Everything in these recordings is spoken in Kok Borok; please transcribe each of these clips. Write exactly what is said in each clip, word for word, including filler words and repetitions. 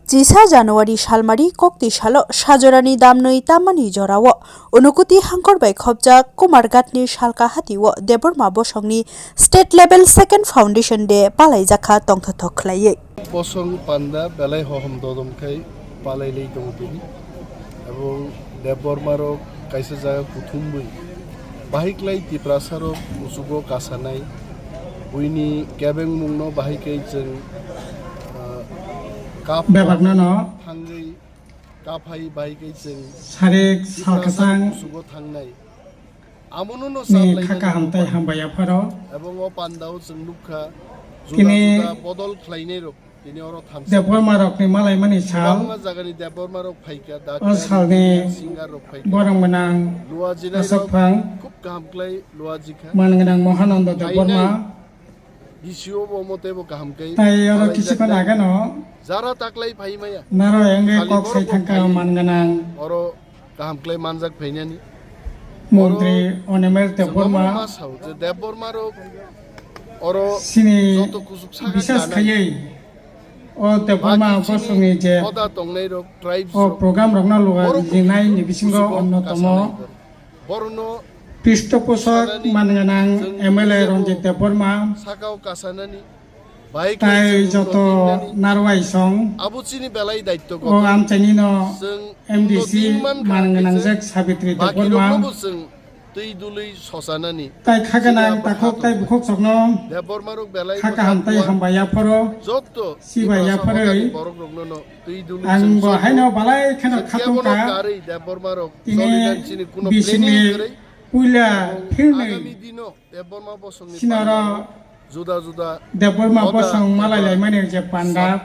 Chisa January salmari kokti salo sajorani damnwi tammani jorao Unukuti hangkor bai khopjak Kumarghatni Salka hatio Debbarma bosongni State Level Second Foundation Day palaijakha tongthokthok khlaiwi. Bosong panda belai hohom dodom khai palailai tongo tini. Ebong Debbarma rok kaisa jaga kuthumwi bahiklai Tiprasa rok kuchugo kasanai. Buini kebengmungno bahai khe chwng, ah, kap bebakno no thangwi kaphai bai khe chwng sarik sal kwchang kuchugo thangnai. Amono no ni kha kaham tei hambai yapharo. Ebong o pandao chwng nukha juda juda bodol khlainai rok. Tini oro thamsa Debbarma rokni malaimani sal. Kwbangma jagani Debbarma rok phaikha, o salni singer rok phaikha. Borok gwnang luajinai aswk rok phang khub kaham khlai luajikha. Man gwnang Mohananda Debbarma. Bisi o bo omo tei bo kaham khe tai oro kisi phano agano. Jara taklai phai maya. Naro engre kok sai thangka man gwnang. Oro kaham khlai manjak phainani. Montri Oro Animesh Debbarma. Debbarma sao, je Debbarma rok oro sini joto kusuk saka bisas kanai. Khayai. O Debbarma bosongni je hoda tongnai rok, tribes o rok. Program rokno luga jingnai ni bisingo onnotomo. Kasanai rok. Borno Pishtoposhok man gwnang M L A Ranjit Debbarma. Sakao kasanani. Bai tai joto narwai song. Abo chini belai daitto o amchaini no M D C man gwnang jak Sabitri Debbarma. Twi dului sosanani. Tai khaganang takhok tai bukhok sokno. Debbarma rok belai khakaham tai hambai yaphoro. Jotto sibai yapharoi. Borok rokno no. Ang bo haino balai kheno khatungkha. Tini bisini puila phirni sinoro Debbarma bosong malai laimani je panda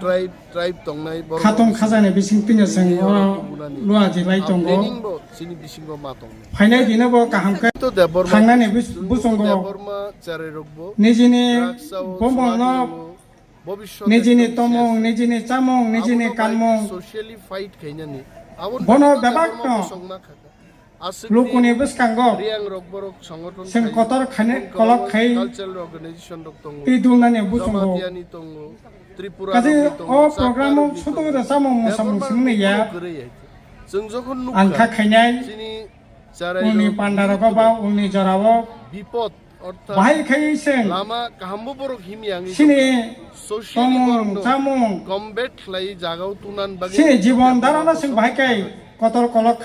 khatung khajani bising tini seng oro luaji lai tongo. Phainai dino bo kaham khe thangnani bosongo nijini bomongno nijini tomung, nijini chamung, nijini kanmung. Bono bebak no lukuni bwskango chwng kotor kolok khai twi dulnani bosongo. Kaje o program o sotong de chamung mwsamung swngni ya. Ang kha khainai ulni pandarogo ba ulni jorao. Bahai khai chwng lama kahambo borok himyang sini tomung chamung combat khlai jagao tunan bagwi chini jibon darana chwng bahai khai kotor kolok